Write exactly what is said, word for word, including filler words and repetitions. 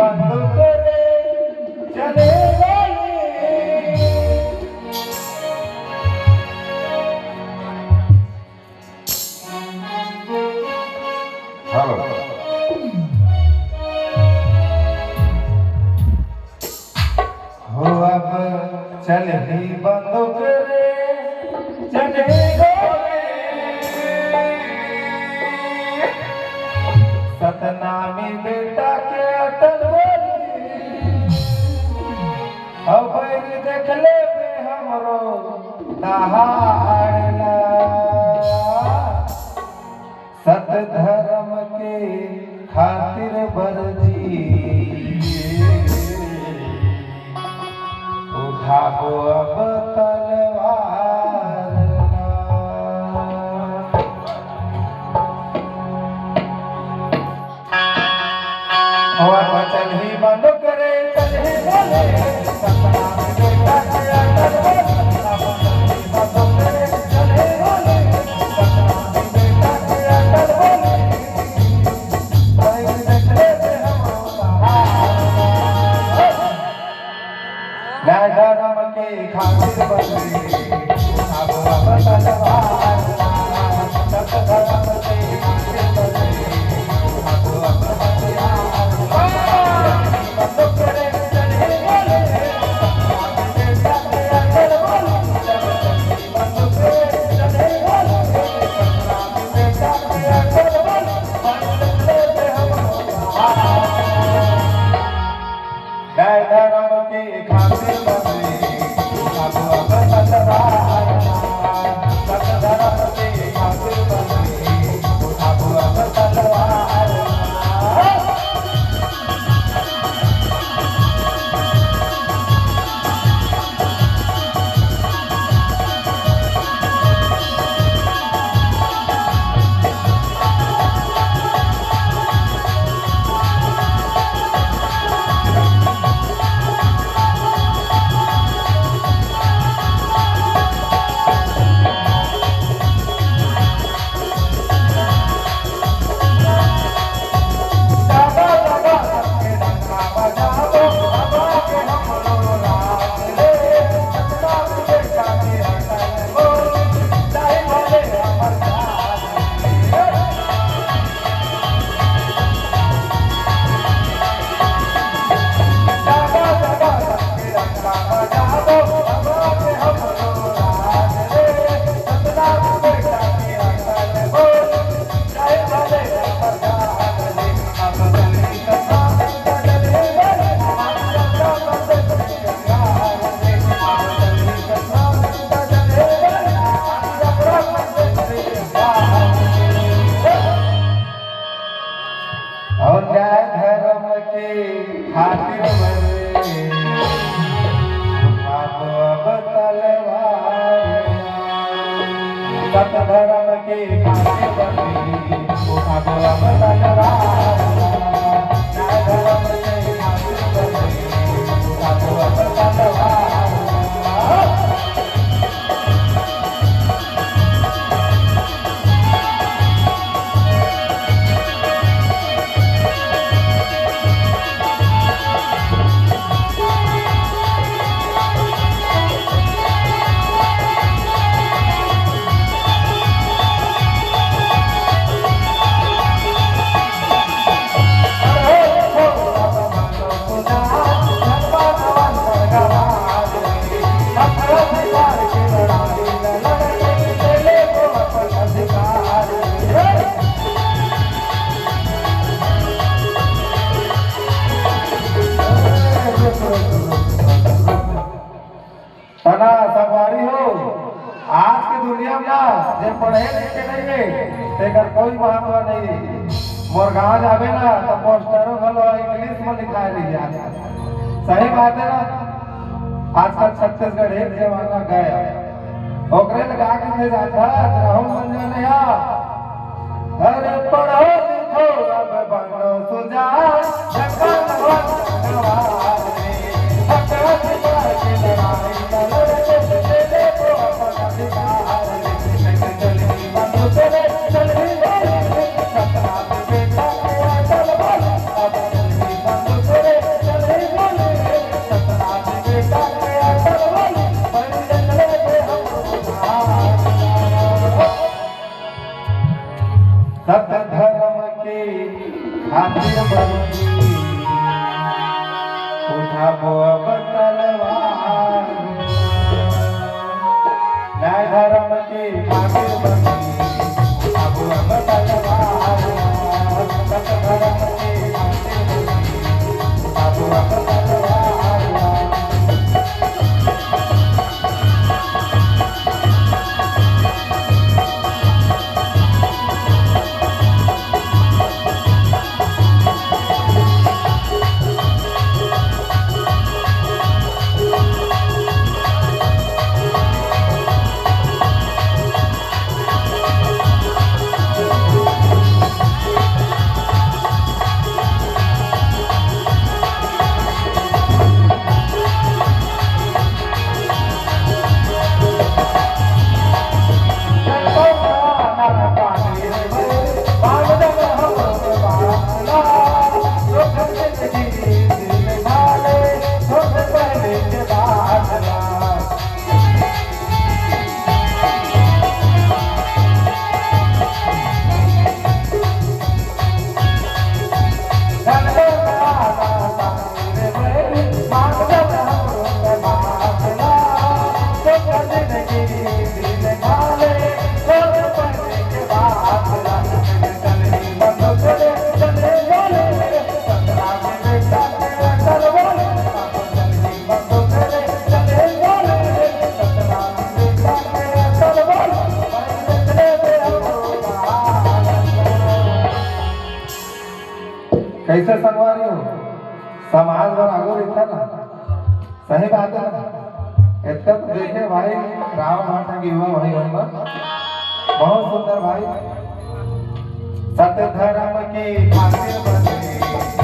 बंदूक रे चले वाली। हेलो। हो अब चलही बंदूक रे, चलही गोली। सतनामी बेटा के अटल बोली। अब बैरी देख लेबे हमरो दहाड़ना। सत धर्म के खातिर बरजी उठाबो अब तलवार। हो अब चलही बंदूक रे, चलही गोली, सतनामी बेटा के अटल बोली। अब चलही बंदूक रे, चलही गोली, सतनामी बेटा के अटल बोली। भाई देखले से हमरो सहारा। न्याय धर्म के खातिर बने, उठाबो अब तलवार। सत धर्म के खातिर बने, उठाबो अब हथियार। बंदूक रे चले बोले, सतनामी बेटा के अटल बोली। जब चली बंदूक रे चले बोले, सतनामी बेटा के अटल बोली। भाई देखले से हमरो सहारा। न्याय धर्म के खातिर बने, उठाबो अब तलवार। सत धर्म के खातिर बने, उठाबो अब तलवार। और न्याय धर्म के खातिर बने, उठाबो अब तलवार। सत धर्म के खातिर बने, उठाबो अब तलवार। न्याय धर्म के खातिर बने, उठाबो अब तलवार। तना संगवारी हो, आज के दुनिया में ना, जे पढ़े लिखे नहीं है, तेकर कोई महत्व नहीं है। मोर गांव जाबे ना, तो पोस्टरों घलो इंग्लिश में लिखाए रही है आजकल। सही बात है ना? आजकल छत्तीसगढ़ एक जमाना गया। ओकरे लगा के मैं जाता, राहुल मंजन या अरे पढ़ो लिखो अब बनो सुजान, जगन भगवान में भगत के लड़ाई न लड़ते, दे दे तो अपन अधिकार। चल ही बंद करे, चल ही बंद, सपना पे बेटा के आंचल बांध, अब चल ही बंद करे, कैसे संगवारी हो? समाज बर आगू रहिथे ना, सही बात है ना? इतना तो देखे भाई, राम भाटा के युवा भाई होना, बहुत सुंदर भाई। सत्य धर्म की खातिर बने।